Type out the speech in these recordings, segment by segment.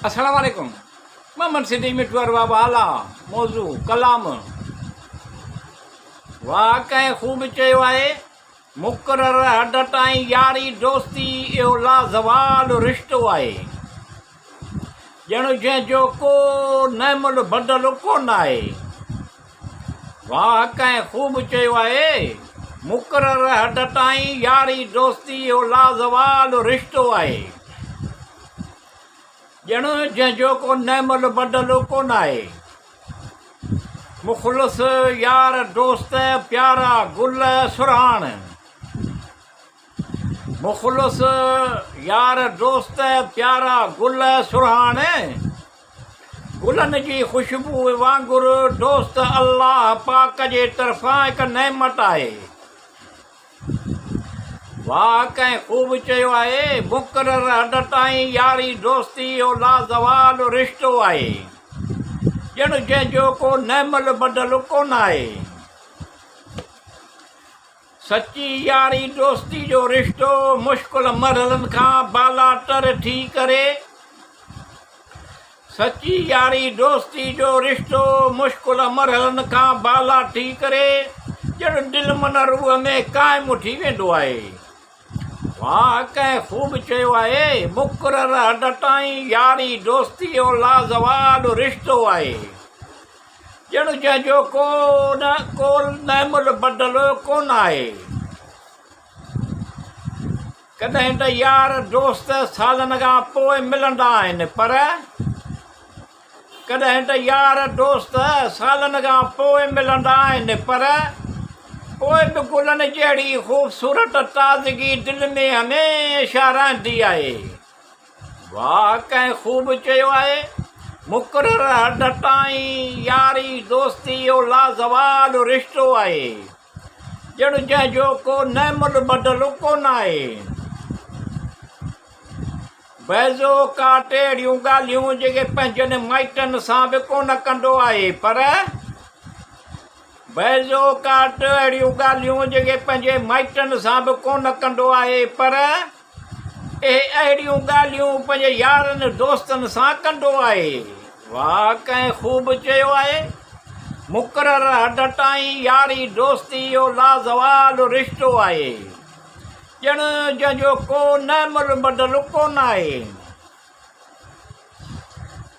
السلام عليڪم محمد صديق مٺو ارباب اعليٰ موضوع ڪلام واھ ڪنهن خوب چيو آهي مقرر حد تائين ياري دوستي اهو لازوال رشتو آهي ڄڻ جنهن جو ڪو نعم البدل ڪونه آهي واھ ڪنهن خوب چيو آهي مقرر حد تائين ياري دوستي اهو لازوال رشتو آهي ڄڻ جنهن جو ڪو نعم البدل ڪونه آهي. مخلص يار دوست پيارا گل سرهاڻ. مخلص يار دوست پيارا گل سرهاڻ. گلن جي خوشبوء وانگر دوست الله پاڪ جي طرفان هڪ نعمت آهي. واهه ڪنهن خوب چيو آهي، مقرر حد تائين ياري دوستي اهو لازوال رشتو آهي، ڄڻ جنهن جو ڪو نعم البدل ڪونه آهي. سچي ياري دوستي جو رشتو مشڪل مرحلن کان بالاتر ٿي ڪري سچي ياري دوستي جو رشتو مشڪل مرحلن کان بالا ٿي ڪري ڄڻ دل من روح ۾ قائم ٿي ويندو آهي. واهه ڪنهن خوب چيو آهي، مقرر حد تائين ياري دوستي جو لازوال رشتو آهي. ڄڻ جنهن جو ڪو نه ڪو نعم البدل ڪونه آهي. ڪڏهن ته يار دوست سالن کان پوء ملندا آهن پر ڪڏهن ته يار دوست سالن کان پوء ملندا آهن پر پوء به گلن جهڙي خوبصورت تازگي دل ۾ هميشه رهندي آهي. واهه ڪنهن خوب چيو آهي، مقرر حد تائين ياري دوستي اهو لازوال رشتو آهي. ڄڻ جنهن جو ڪو نعم البدل ڪونه آهي. بعض اوقات اهڙيون ڳالهيون جيڪي پنهنجن مائٽن سان به ڪونه ڪندو آهي پر بعض اوقات اهڙيون ڳالهيون جيڪي پنهنجي مائٽن سان به ڪونه ڪندو آهي پر اهي اهڙيون ڳالهيون پنهنجي يارن دوستن سان ڪندو آهي. واهه ڪنهن خوب چيو آهي، مقرر حد تائين ياري دوستي اهو لازوال رشتو آهي، ڄڻ جنهن جو ڪو نعم البدل ڪونه آهي.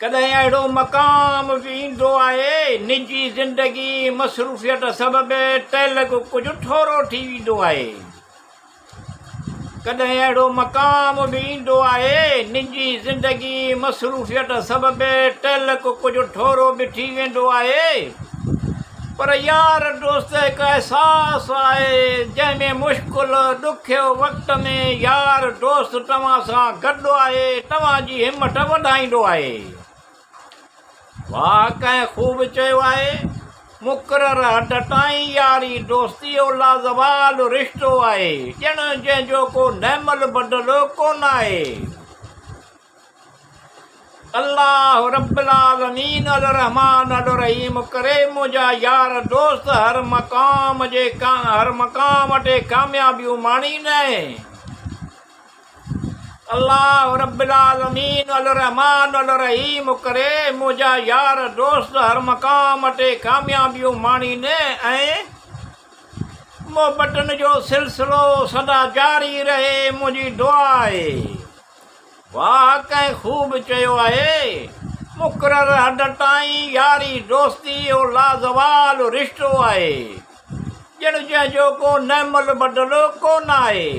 ڪڏهن اهڙو مقام به ايندو آهي، نجي زندگي مصروفيت سبب تعلق ڪجهه ٿورو ٿي ويندو آهي. ڪڏهن اهڙو مقام به ايندو آهي، نجي زندگي مصروفيت سبب تعلق ڪجهه ٿورو به ٿي ويندو آهي، پر يار دوست هڪ احساس آهي، جنهن ۾ مشڪل ڏکيو وقت ۾ يار دوست توهان سان گڏ آهي، توهان جي همت وڌائيندو آهي. واهه ڪنهن خوب چيو آهي، مقرر حد تائين ياري دوستي اهو لازوال رشتو آهي، ڄڻ جنهن جو ڪو نعم البدل ڪونه آهي. الله رب العالمين الرحمٰن الرحيم ڪري منهنجا يار دوست هر مقام جي هر مقام تي ڪاميابيون ماڻين ۽. الله رب العالمين الرحمٰن الرحيم ڪري منهنجا يار دوست هر مقام تي ڪاميابيون ماڻين ۽ محبتن جو سلسلو سدا جاري رهي منهنجي دعا آهي. واهه ڪنهن خوب چيو آهي مقرر حد تائين ياري دوستي اهو لازوال رشتو آهي ڄڻ جنهن جو ڪو نعم البدل ڪونه آهي.